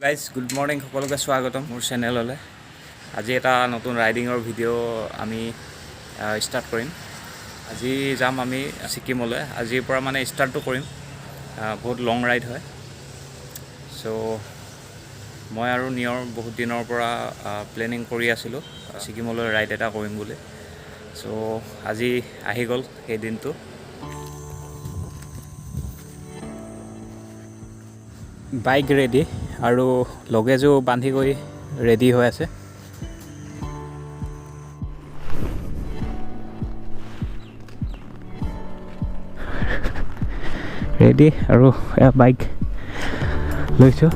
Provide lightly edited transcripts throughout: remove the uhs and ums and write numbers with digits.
Guys, good morning. সকলোকে স্বাগতম মোৰ চেনেললৈ। আজি এটা নতুন ৰাইডিঙৰ ভিডিঅ' আমি ষ্টাৰ্ট কৰিম। আজি যাম আমি ছিকিমলৈ। আজিৰ পৰা মানে ষ্টাৰ্টটো কৰিম। বহুত লং ৰাইড হয়। চ' মই আৰু নিয়ৰ বহুত দিনৰ পৰা প্লেনিং কৰি আছিলোঁ ছিকিমলৈ ৰাইড এটা কৰিম বুলি। চ' আজি আহি গ'ল সেই দিনটো। বাইক ৰেডি আৰু লগেজো বান্ধি কৰি ৰেডি হৈ আছে। ৰেডি আৰু এয়া বাইক লৈছোঁ।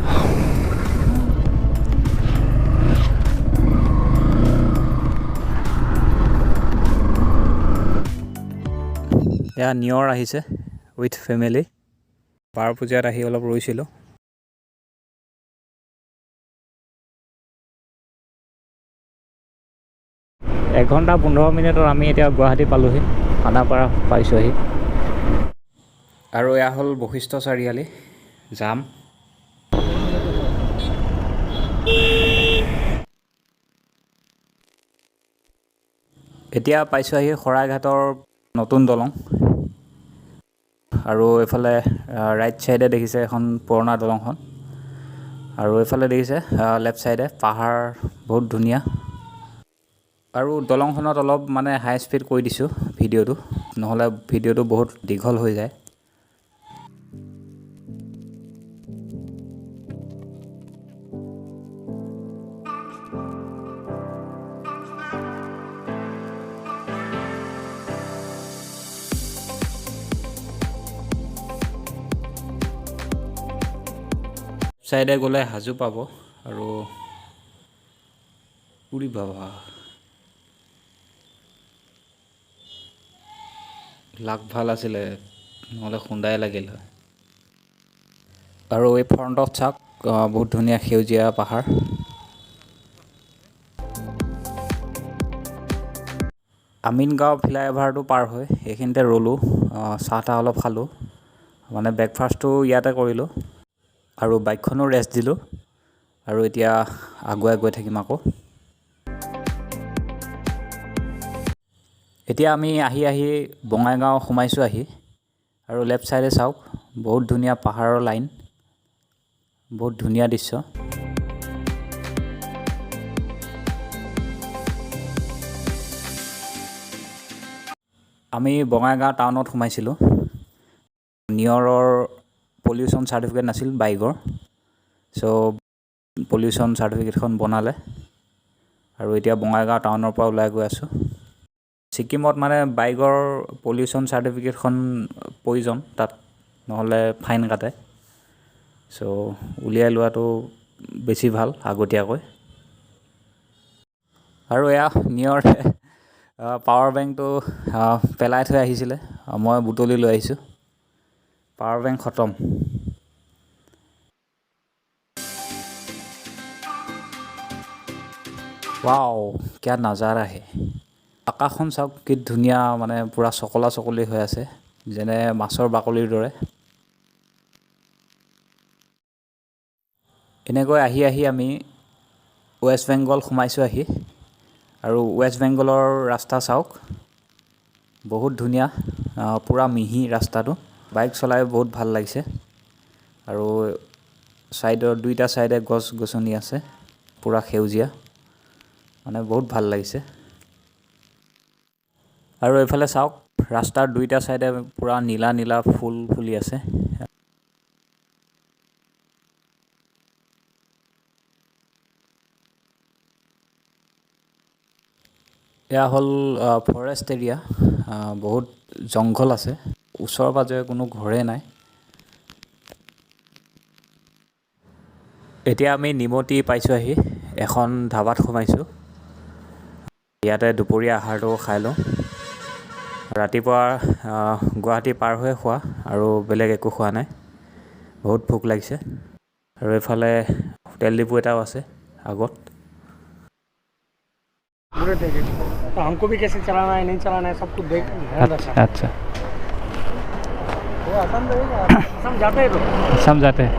এয়া নিয়ৰ আহিছে উইথ ফেমিলি। বাৰপূজাত আহি অলপ ৰৈছিলোঁ। 1 ঘণ্টা 15 মিনিটত আমি এতিয়া গুৱাহাটী পালোহি, খানাপাৰা পাইছোঁহি। আৰু এয়া হ'ল বশিষ্ঠ চাৰিআলি জাম। এতিয়া পাইছোঁ আহি শৰাইঘাটৰ নতুন দলং। আৰু এইফালে ৰাইট ছাইডে দেখিছে এখন পুৰণা দলংখন আৰু এইফালে দেখিছে লেফ্ট ছাইডে পাহাৰ, বহুত ধুনীয়া। আৰু দলংখনত অলপ মানে হাই স্পীড কৰি দিছোঁ ভিডিঅ'টো, নহ'লে ভিডিঅ'টো বহুত দীঘল হৈ যায়। ছাইডে গ'লে হাজো পাব। আৰু উৰি বাবা, লাক ভাল আছিলে, নহ'লে খুন্দাই লাগিল হয়। আৰু এই ফ্ৰণ্টত চাওক, বহুত ধুনীয়া সেউজীয়া পাহাৰ। আমিনগাঁও ফ্লাইঅভাৰটো পাৰ হৈ এইখিনিতে ৰ'লোঁ, চাহ তাহ অলপ খালোঁ, মানে ব্ৰেকফাষ্টটো ইয়াতে কৰিলোঁ আৰু বাইকখনো ৰেষ্ট দিলোঁ। আৰু এতিয়া আগুৱাই গৈ থাকিম আকৌ। এতিয়া আমি আহি আহি বঙাইগাঁও সোমাইছোঁ আহি। আৰু লেফ্ট ছাইডে চাওক, বহুত ধুনীয়া পাহাৰৰ লাইন, বহুত ধুনীয়া দৃশ্য। আমি বঙাইগাঁও টাউনত সোমাইছিলোঁ। নিয়ৰৰ পলিউশ্যন চাৰ্টিফিকেট নাছিল বাইকৰ, চ' পলিউশ্যন চাৰ্টিফিকেটখন বনালে। আৰু এতিয়া বঙাইগাঁও টাউনৰ পৰা ওলাই গৈ আছোঁ। ছিকিমত মানে বাইকৰ পলিউশ্যন চাৰ্টিফিকেটখন প্ৰয়োজন তাত, নহ'লে ফাইন কাটে। চ' উলিয়াই লোৱাটো বেছি ভাল আগতীয়াকৈ। আৰু এয়া নিয়ৰে পাৱাৰ বেংকটো পেলাই থৈ আহিছিলে, মই বুটলি লৈ আহিছোঁ। পাৱাৰ বেংক খতম। ৱাও, क्या नज़ारा है! আকাশখন চাওক কি ধুনীয়া, মানে পূৰা চকলা চকলি হৈ আছে, যেনে মাছৰ বাকলিৰ দৰে। এনেকৈ আহি আহি আমি ৱেষ্ট বেংগল সোমাইছোঁ আহি। আৰু ৱেষ্ট বেংগলৰ ৰাস্তা চাওক, বহুত ধুনীয়া, পূৰা মিহি ৰাস্তাটো। বাইক চলাই বহুত ভাল লাগিছে। আৰু ছাইডৰ দুইটা ছাইডে গছ গছনি আছে, পূৰা সেউজীয়া, মানে বহুত ভাল লাগিছে। আৰু এইফালে চাওক, ৰাস্তাৰ দুইটা ছাইডে পূৰা নীলা নীলা ফুল ফুলি আছে। এয়া হ'ল ফৰেষ্ট এৰিয়া, বহুত জংঘল আছে, ওচৰে পাঁজৰে কোনো ঘৰেই নাই। এতিয়া আমি নিমতি পাইছোঁ আহি, এখন ধাবাত সোমাইছোঁ। ইয়াতে দুপৰীয়া আহাৰটো খাই লওঁ। ৰাতিপুৱা গুৱাহাটী পাৰ হৈ খোৱা আৰু বেলেগ একো খোৱা নাই, বহুত ভোক লাগিছে। আৰু এইফালে তেল ডিপু এটাও আছে আগত। पूरे देखे तो हमको भी कैसे चलाना है, नहीं चलाना है, सब कुछ देख ध्यान रखना। আচ্ছা। वो असम रहेगा, असम जाते हैं लोग। असम जाते हैं।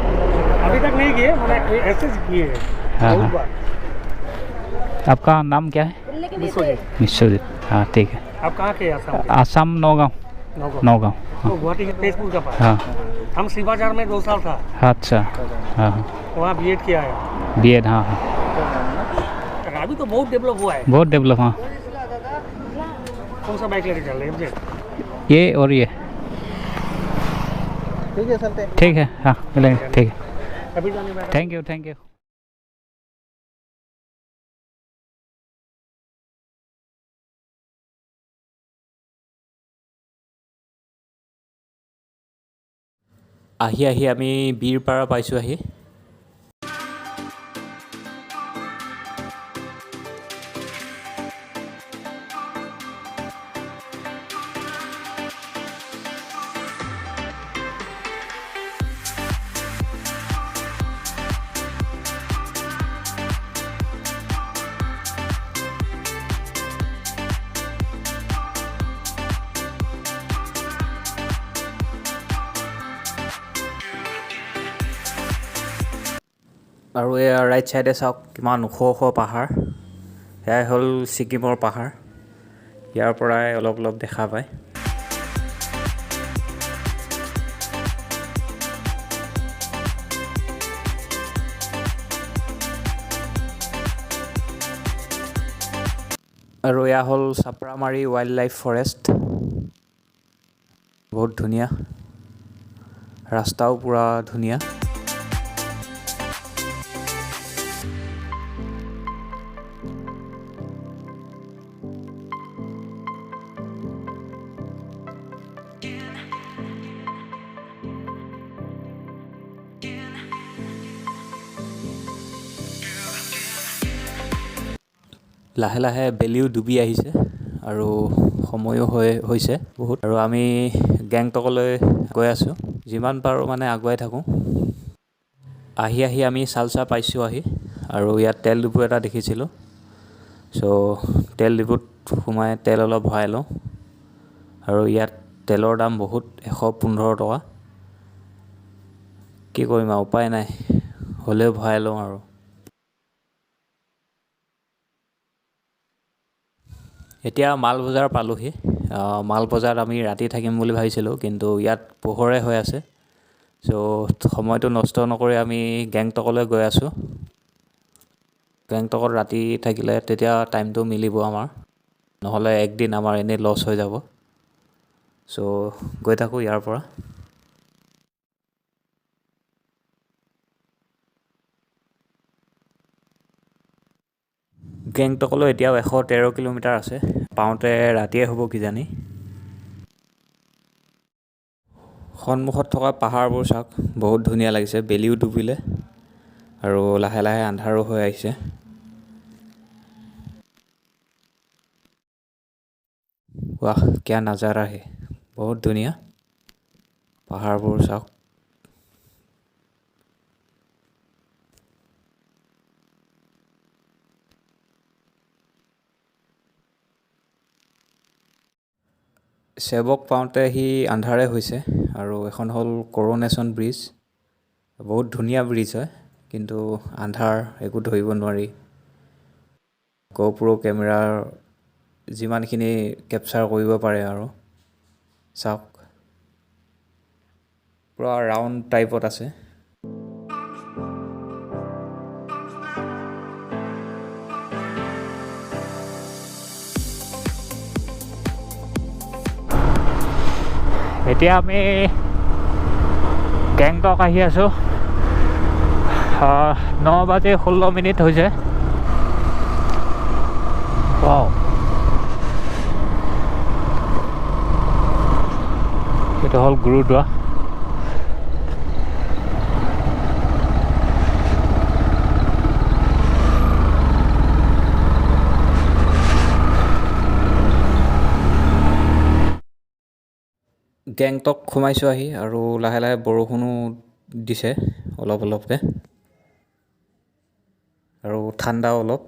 अभी तक नहीं किए, मैंने ऐसे ही किए हैं। हाँ, बहुत हाँ। बार। आपका नाम क्या है? विश्वजीत। विश्वजीत, हाँ ठीक है। आप कहाँ के हैं? आसाम के? आसाम नौगांव। नौगांव। नौगांव। तो गुवाहाटी के तेजपुर का पास। हाँ। हम शिवाजार में 2 साल था। अच्छा, हाँ हाँ। वहाँ बी एड किया है। बी एड, हाँ हाँ। अभी तो बहुत डेवलप हुआ है। बहुत डेवलप, हाँ। कौन सा बाइक लेके चल रहे हैं मुझे? ये और ये। ठीक है, चलते हैं। ठीक है, हाँ मिलेंगे, ठीक है। अभी जाने वाला। Thank you, thank you. আহি আহি আমি বীৰপাৰা পাইছোঁ আহি। আৰু এয়া ৰাইট ছাইডে চাওক, কিমান ওখ ওখ পাহাৰ। সেয়াই হ'ল ছিকিমৰ পাহাৰ। ইয়াৰ পৰাই অলপ অলপ দেখা পায়। আৰু এয়া হ'ল চাপৰামাৰী ৱাইল্ড লাইফ ফৰেষ্ট। বহুত ধুনীয়া ৰাস্তাও, পূৰা ধুনীয়া। লাহে লাহে বেলিও ডুবি আহিছে আৰু সময়ো হৈ হৈছে বহুত, আৰু আমি গেংটকলৈ গৈ আছোঁ। যিমান পাৰোঁ মানে আগুৱাই থাকোঁ। আহি আহি আমি চালচা পাইছোঁ আহি, আৰু ইয়াত তেল ডিপু এটা দেখিছিলোঁ। চ' তেল ডিপুত সোমাই তেল অলপ ভৰাই লওঁ। আৰু ইয়াত তেলৰ দাম বহুত, 115 টকা। কি কৰিম আৰু, উপায় নাই, হ'লেও ভৰাই লওঁ। আৰু এতিয়া মাল বজাৰ পালোহি। মাল বজাৰত আমি ৰাতি থাকিম বুলি ভাবিছিলোঁ, কিন্তু ইয়াত পোহৰে হৈ আছে। চ' সময়টো নষ্ট নকৰি আমি গেংটকলৈ গৈ আছোঁ। গেংটকত ৰাতি থাকিলে তেতিয়া টাইমটো মিলিব আমাৰ, নহ'লে একদিন আমাৰ এনেই লছ হৈ যাব। চ' গৈ থাকোঁ ইয়াৰ পৰা। গেংটকলৈ এতিয়াও 113 কিলোমিটাৰ আছে। পাওঁতে ৰাতিয়ে হ'ব কিজানি। সন্মুখত থকা পাহাৰবোৰ চাওক, বহুত ধুনীয়া লাগিছে। বেলিও ডুবিলে আৰু লাহে লাহে আন্ধাৰো হৈ আহিছে। वाह, क्या नज़ारा है! বহুত ধুনীয়া পাহাৰবোৰ চাওক। চেবক পাওঁতে সি আন্ধাৰে হৈছে। আৰু এখন হ'ল কৰোনেশ্যন ব্ৰিজ। বহুত ধুনীয়া ব্ৰিজ হয়, কিন্তু আন্ধাৰ, একো ধৰিব নোৱাৰি। গ'প্ৰ' কেমেৰাৰ যিমানখিনি কেপচাৰ কৰিব পাৰে। আৰু চাওক, পূৰা ৰাউণ্ড টাইপত আছে। এতিয়া আমি গেংটক আহি আছোঁ। 9 বাজি 16 মিনিট হৈছে। Wow. এইটো হ'ল গুৰুদ্বাৰ। গেংটক সোমাইছোঁ আহি, আৰু লাহে লাহে বৰষুণো দিছে অলপ অলপকৈ আৰু ঠাণ্ডাও অলপ।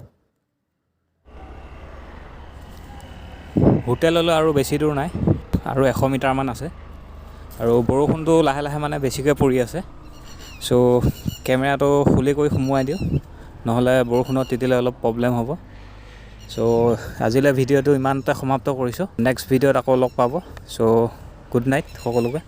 হোটেললৈ আৰু বেছি দূৰ নাই, আৰু 100 মিটাৰমান আছে। আৰু বৰষুণটো লাহে লাহে মানে বেছিকৈ পৰি আছে। চ' কেমেৰাটো খুলি কৰি সোমোৱাই দিওঁ, নহ'লে বৰষুণত তিতিলে অলপ প্ৰব্লেম হ'ব। চ' আজিলৈ ভিডিঅ'টো ইমানতে সমাপ্ত কৰিছোঁ। নেক্সট ভিডিঅ'ত আকৌ লগ পাব। চ' গুড নাইট সকলোকে।